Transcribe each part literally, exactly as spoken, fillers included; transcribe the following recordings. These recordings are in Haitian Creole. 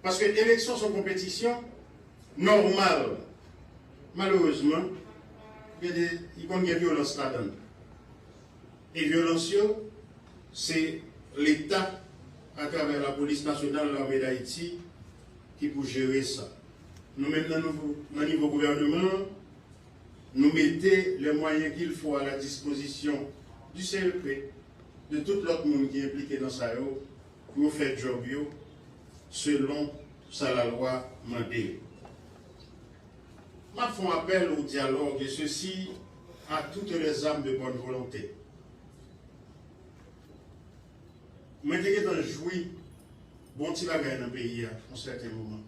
Paske eleksyon se yon konpetisyon nòmal. Malerezman, gen de, li konn gen vyolans ladan l. E vyolans yo, se Leta, atravè Lapolis Nasyonal, Lame d Ayiti, ki pou jere sa. Nou menm nan nouvo, nan nivo gouvèneman an, nou mete les moyens qu'il faut à la disposition du C E P, de tout lòt moun ki enplike nan sa yo, pou yo fè djòb yo selon sa lalwa mande. M ap fè yon apèl au dialogue, et ceci à toutes les âmes de bonne volonté. Mwen te gentan jwi bon ti bagay nan peyi a yon sèten moman.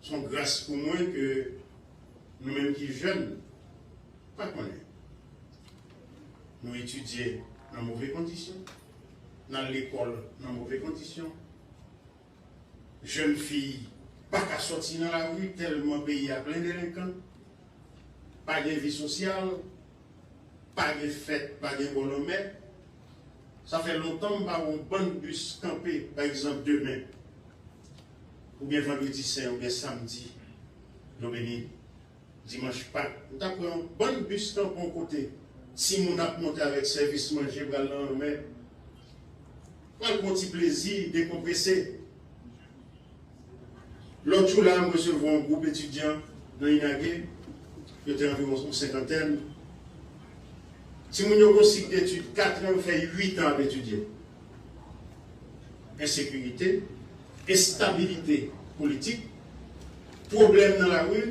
Se yon gras pou mwen ke nou menm ki jèn, pa konnen. Nou etidye nan move kondisyon, n al lekòl nan move kondisyon. Jèn fi pa ka sòti nan lari tèlman peyi a plen delenkan. Pa gen vi sosyal, pa gen fèt, pa gen bò lanmè. Sa fè lontan m pa wè yon bann bis kanpe, pa egzanp, demen, oubyen vandredi sen, oubyen samdi, Dominique, dimanch Pak. M ta pran yon bann bis kanpe yon kote. Timoun ap monte avèk sèvis manje pral nan lanmè. Pral pran ti plezi, dekonprese. Lòt jou la, m resevwa yon gwoup etidyan nan Inage, yo te anviwon yon senkantèn. Timoun yo gon sik detid kat an, yo fè uit an ap etidye. Ensekirite, enstabilite politik, pwoblèm nan lari,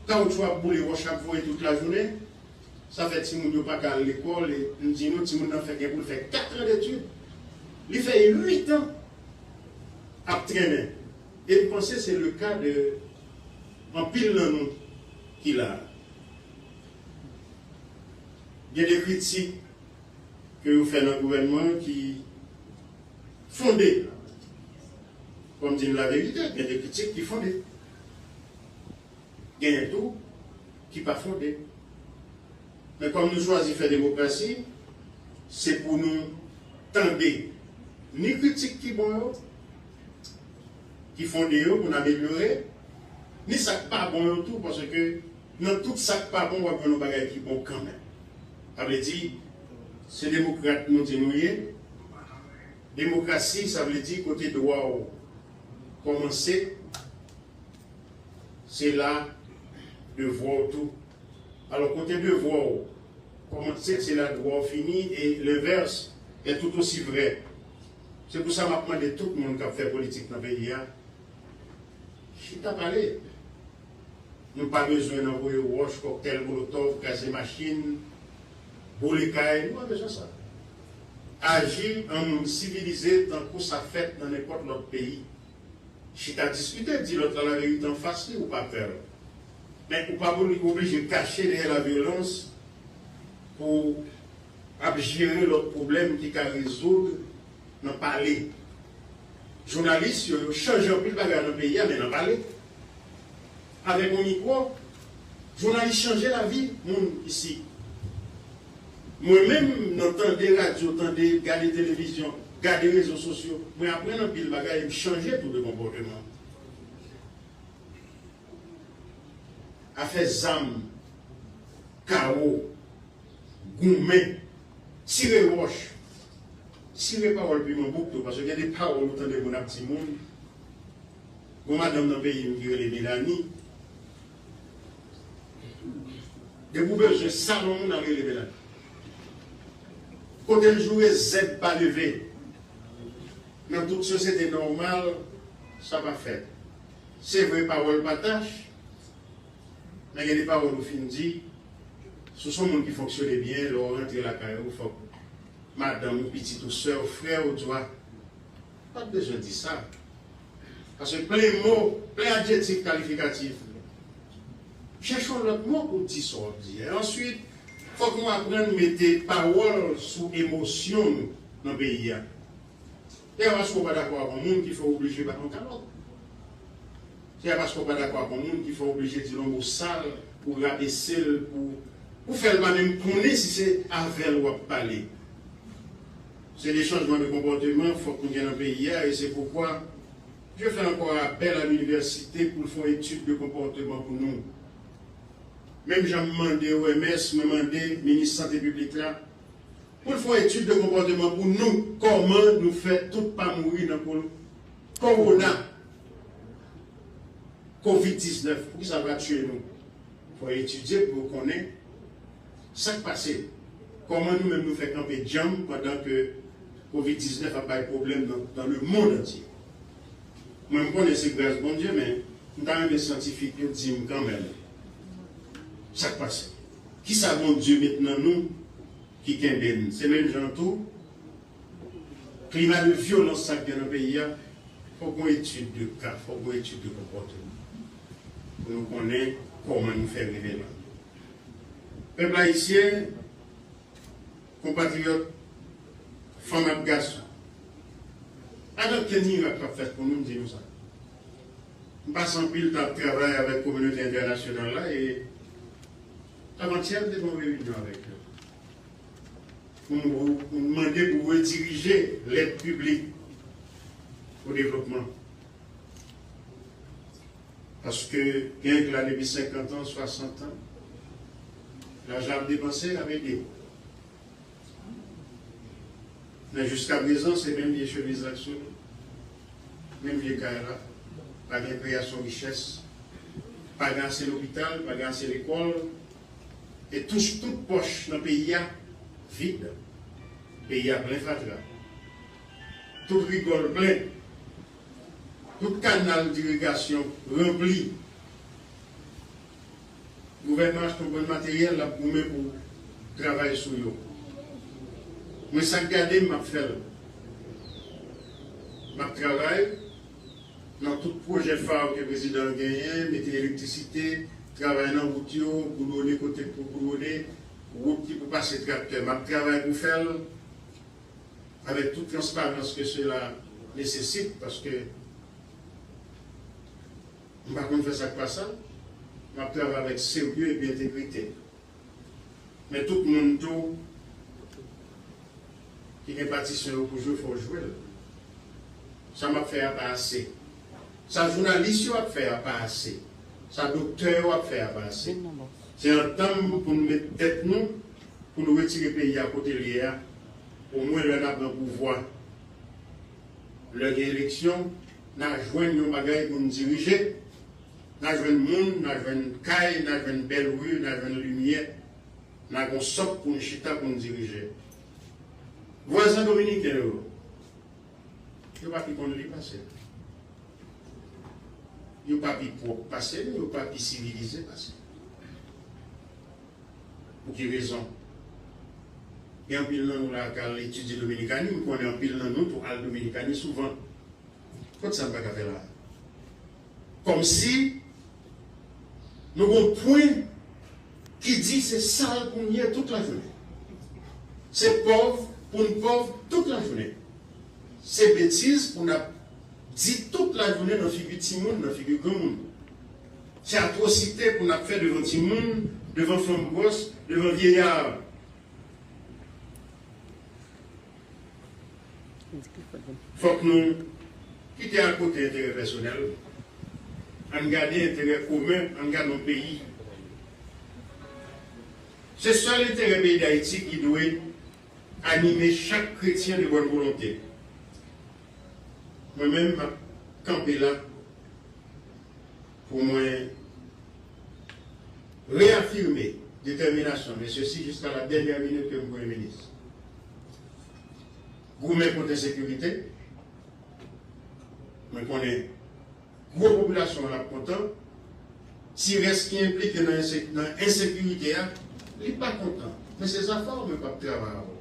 kawoutchou ap boule, wòch ap voye tout lajounen. Sa fè timoun yo pa ka al lekòl, e m di nou, timoun nan fè gen pou l fè kat an detid. Li fè uit an ap trennen. E m panse se le ka de anpil nan nou ki la a. Gen de kritik ke yo fè nan gouvènman ki fonde. Fò m di n laverite, gen de kritik ki fonde. Genyen tou ki pa fonde. Men kòm nou chwazi fè demokrasi, se pou nou tande ni kritik ki bon yo, ki fonde yo pou n amelyore, ni sa k pa bon yo tou, paske nan tout sa k pa bon, w ap jwenn yon bagay ki bon kanmenm. Sa vle di, se demokrat nou di nou ye. Demokrasi, sa vle di kote dwa w kòmanse, se la devwa w tou. Alò, kote devwa w kòmanse, se la dwa w fini, e lenvès est tout aussi vrai. Se pou sa m ap mande tout moun k ap fè politik nan peyi a, chita pale. Nou pa bezwen nan voye wòch, kòktèl molotòv, kraze machin, boule kay, nou pa bezwen sa. Aji an moun sivilize tankou sa fèt nan nenpòt lòt peyi. Chita diskite, di lòt la laverite anfas li, ou pa pè l. Men ou pa oblije kache dèyè lavyolans pou ap jere lòt pwoblèm ki ka rezoud nan pale. Jounalis yo, yo chanje anpil bagay nan peyi a, men nan pale. Avèk yon mikwo, jounalis chanje lavi moun isi. Mwen menm, nan tande radyo, tande, gade televizyon, gade rezo sosyo, mwen aprann anpil bagay e m chanje tou de konpòteman. Afè zam, kawo, goumen, tire wòch, tire pawòl piman bouk tou, paske gen de pawòl ou tande moun ap di moun. Gon madanm nan peyi m ki rele Melanie. Depi w bezwen salon moun, al rele Melanie. Kote l joure, zèb pa leve. Nan tout sosyete nòmal, sa pa fèt. Se vre, pawòl pa tach, men gen de pawòl ou fin di, si w se yon moun ki fonksyone byen, lè w rantre lakay ou, fòk madanm ou, pitit ou, sè w, frè w, di w, a, pa t bezwen di sa. Paske plen mo, plen adjetif kalifikatif. Chèche yon lòt mo pou di sa w ap di a. Answit, fòk nou aprann mete pawòl sou emosyon nou nan peyi a. Se pa paske w pa dakò ak yon moun ki fè w oblije ba l yon kalòt. Se pa paske w pa dakò ak yon moun ki fè w oblije di l yon mo sal, pou rabese l, pou, pou fè l pa menm konnen si se avè l w ap pale. Se de chanjman de konpòteman fòk nou gen nan peyi a, e se poukwa Je fè ankò apèl a linivèsite pou l fè yon etid de konpòteman pou nou. Menm jan m mande O M S, mwen mande minis sante piblik la, pou l fè yon etid de konpòteman pou nou, kòman nou fè tout pa mouri nan ko-, kowona, kovid diznèf, poukisa l pa tiye nou? Fò yo etidye pou yo konnen sa k pase. Kòman nou menm nou fè kanpe djanm pandan ke kovid diznèf ap bay pwoblèm nan, dans le monde entier. Mwen, m konnen se gras Bondye, men m ta renmen syantifik yo di m kanmenm sa k pase. Kisa Bondye met nan nou ki kenbe n? Se menm jan tou, klima de vyolans sa k gen nan peyi a, fòk gon etid de ka, fòk gon etid de konpòteman pou nou konnen kòman nou fè rive la. Pèp ayisyen, konpatriyòt, fanm ak gason, pa gen okenn mirak k ap fèt pou nou, m di nou sa. M pase anpil tan ap travay avèk kominote entènasyonal la, e avantyè m te nan yon reyinyon avèk yo. Pou nou, pou nou mande pou redirije lèd piblik o devlopman. Paske gen nèg la depi senkant an, swasant an, lajan ap depanse, ap ede. Men jiskaprezan, se menm vye chemiz la k sou nou, menm vye kay la, pa gen kreyasyon richès, pa gen ase lopital, pa gen ase lekòl, e tout, tout pòch nan peyi a vid. Peyi a plen fatra. Tout rigòl plen. Tout kanal dirigasyon ranpli. Gouvènman achte yon bann materyèl, l ap goumen pou travay sou yo. Mwen, sa k gade m, m ap fè l. M ap travay nan tout pwojè fa ke prezidan an genyen, mete elektrisite, travay nan wout yo, goudwone kote k pou goudwone, wout ki pou pase traktè. M ap travay pou fè l avèk tout transparans ke sela nesesit, paske m pa konn fè sa k pa sa. M ap travay avèk serye epi entegrite. Men tout moun tou ki gen patisyon yo pou jwe, fò w jwe l. Sa m ap fè a pa ase. Sa jounalis yo ap fè a pa ase. Sa doktè yo ap fè a pa ase. Se yon tan pou nou met tèt nou, pou nou retire peyi a kote l ye a, omwen lè n ap nan pouvwa. Lè gen eleksyon, n a jwenn yon bagay pou n dirije, n a jwenn moun, n a jwenn kay, n a jwenn bèl ri, n a jwenn limyè, n a gon sòk pou n chita, pou n dirije. Vwazen dominiken yo, yo pa pi konn li pase n. Yo pa pi pwòp pase n, yo pa pi sivilize pase n. Pou ki rezon? Gen anpil nan nou la k al etidye Dominikani, m konnen anpil nan nou tou al Dominikani souvan. Kot sa m pa ka fè la? Kòmsi nou gon pwen ki di se sal pou n ye tout lajounen. Se pòv pou n pòv tout lajounen. Se betiz pou n ap di tout lajounen nan figi timoun, nan figi granmoun. Se atwosite pou n ap fè devan timoun, devan fanm gwòs, devan vyeyar. Fòk nou kite akote enterè pèsonèl. Ann gade enterè komen, ann gade yon peyi. Se sèl enterè peyi Dayiti ki dwe anime chak kretyen de bòn volonte. Mwen menm, m ap kanpe la pou mwen reyafime detèminasyon, e sesi jiska la dènyè minit ke m premye minis. Goumen kont ensekirite, mwen konnen gwo popilasyon an ap kontan. Ti rès ki enplike nan ense-, nan ensekirite a, li pa kontan. Men se zafè w, mwen p ap travay avè w.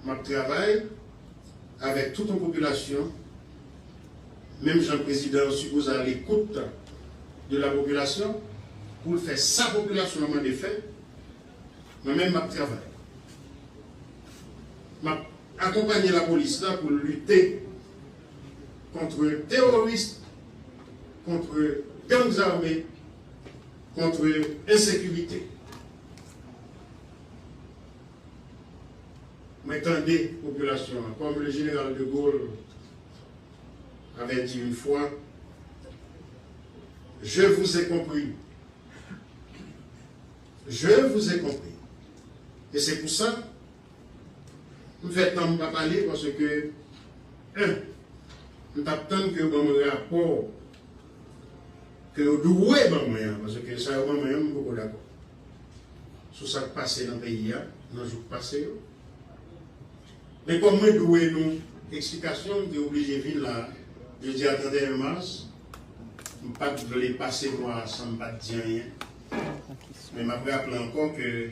M ap travay avèk tout yon popilasyon, menm jan prezidan an sipoze a l'écoute de la population, pou l fè sa popilasyon an mande fè, mwen menm m ap travay. M ap akonpanye lapolis la pou l lite kont teworis, kont gang zame, kont ensekirite. Mwen tande popilasyon an, kòm le jeneral de Gaulle avait dit une fois, je vous ai compris. Je vous ai compris. Et c'est pour ça, m fè tan m pa pale, paske, en, m t ap tann ke yo ban mwen rapò ke yo dwe ban mwen an, paske sa yo ban mwen an, m poko dakò. Sou sa k pase nan peyi a, nan jou k pase yo. Men kòm mwen dwe nou eksplikasyon, m te oblije vin la, jodi a trannteyen mas, m pa t vle pase mwa a san m pa t di anyen. Men m ap raple ankò ke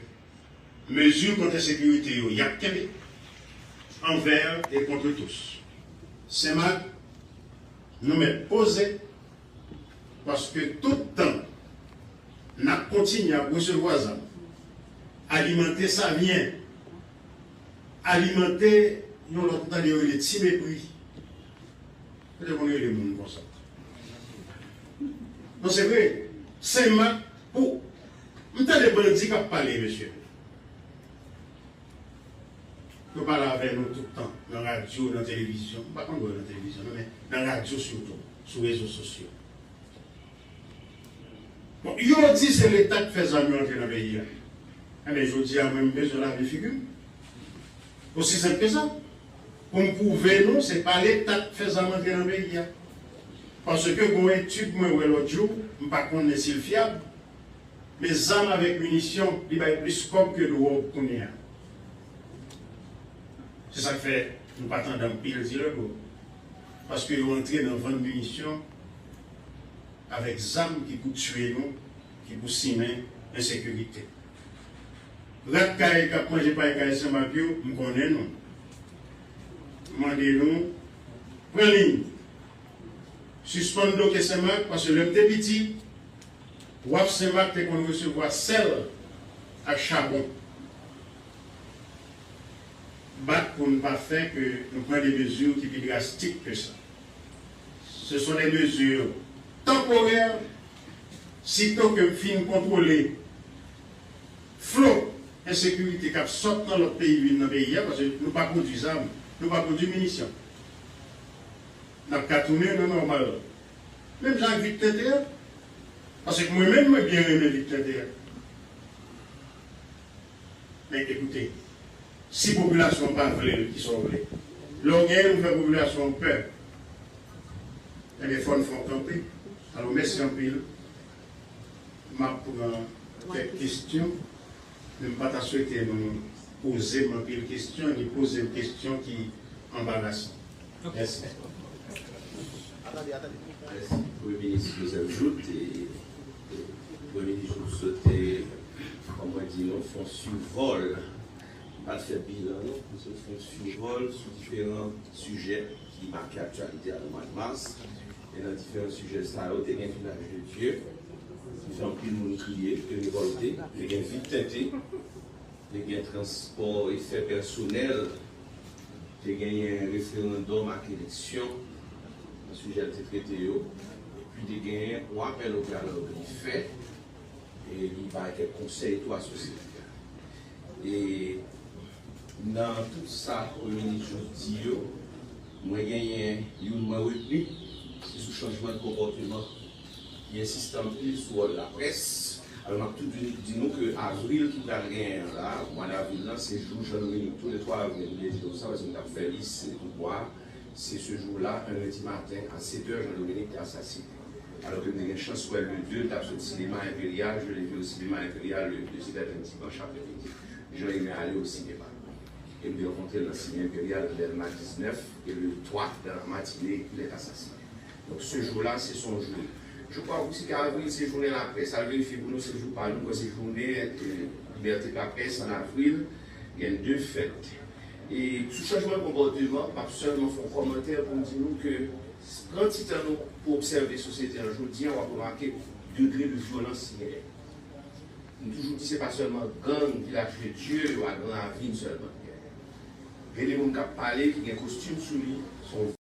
mezi kont ensekirite yo, y ap kenbe, envè e kont tous. Senmak, nou mèt poze, paske tout tan n ap kontinye ap resevwa zam, alimante savyen, alimante yon lòt m tande yo rele ti mepri. Yo te konn rele moun konsa. Non, se vre. Senmak pou. M tande bandi k ap pale, mesye. Yo pale avè nou tout tan, nan radyo, nan televizyon. M pa konn wè yo nan televizyon, non, men nan radyo sitou, sou rezo sosyo. Bon, yo di se Leta k fè zam yo antre nan peyi a. Enben, jodi a, mwen, m bezwen lave figi m. Osi senp ke sa. Pou m pwouve nou, se pa Leta k fè zam antre nan peyi a. Paske gen yon etid mwen wè lòt jou, m pa konnen si l fyab, men zam avèk minisyon, li bay plis kòb ke dwòg kounye a. Se sa k fè nou pa tande anpil dilè dwòg. Paske yo antre nan vann minisyon avèk zam ki pou tiye nou, ki pou simen ensekirite. Rat kay k ap manje pay kay Senmak yo, m konnen nou. M mande nou, pran liy. Sispann bloke Senmak, paske lè m te piti, W A P Senmak te konn resevwa sèl ak chabon. Bat pou n pa fè ke nou pran de mezi ki pi drastik ke sa. Ce sont des mesures temporaires, sitò ke m fin kontwole flo ensekirite k ap sot nan lòt peyi vin nan peyi a, paske nou pa pwodui zam, nou pa pwodui minisyon. N ap ka tounen nan nòmal. Menm jan ak vit tenten an. Paske mwen menm, mwen byen renmen vit tenten an. Men ekoute, si popilasyon an pa vle l, kisa w vle? Lè w genyen, ou fè popilasyon an pè. Ebyen, fò n fè w kanpe. Alò, mèsi anpil. M ap pran kèk kesyon, men m pa ta swete nou poze m anpil kesyon, ni poze m kesyon ki anbarasan. Mèsi. Mèsi, Premye Minis Joseph Jouthe. E, e, Premye Minis Jouthe sot, kòm mwen di nou, fè yon sivòl. M pa t fè bilan, non. M sot fè yon sivòl sou diferan sijè ki make aktyalite a nan mwa mas. E nan diferan sijè sa yo, te gen Village de Dieu, ki fè anpil moun kriye, te revòlte, te gen vit tenten, te gen transpò e fè pèsonèl, te genyen referandòm ak eleksyon, nan sijè l te trete yo, epi te genyen yon apèl o dyalòg li fè, e li bay kèk konsèy tou a sosyete a. E nan tout sa Premye Minis Jouthe di yo, mwen genyen youn mwen retni, se sou chanjman de konpòteman. Li ensiste anpil sou wòl laprès. Alò, m ap tou di, di nou ke avril ki pral genyen an la, mwa davril lan, se jou Jean Dominique, tou le twa avril, m te di nou sa, paske m t ap fè lis tout mwa, se se jou la, un lundi maten, a sèt è, Jean Dominique te asasinen. Alò ke m te gen chans wè l le de, m t ap sot sinema Enperyal, je l'ai vu au cinéma Impérial le de, se te yon dimanch aprèmidi. Jean Aimé ale o sinema. E m te rankontre l nan sinema Enperyal, Dèlma diznèf, e le twa dan la matine, il est assassiné. Donk, se jou la, se son jou. Je crois aussi ke avril, se jounen laprès. Al verifye pou nou, se jou pa nou, mwen se jounen, e, libète laprès an avril, gen de fèt. E sou chanjman konpòteman, m ap sèlman fè yon kòmantè pou m di nou ke pran ti tan nou pou obsève sosyete an jodi a, w ap remake degre de vyolans ki genyen. M toujou di se pa sèlman gang Village de Dieu yo ak Gran Ravin sèlman ki genyen. Gen de moun k ap pale ki gen kostim sou li, se yon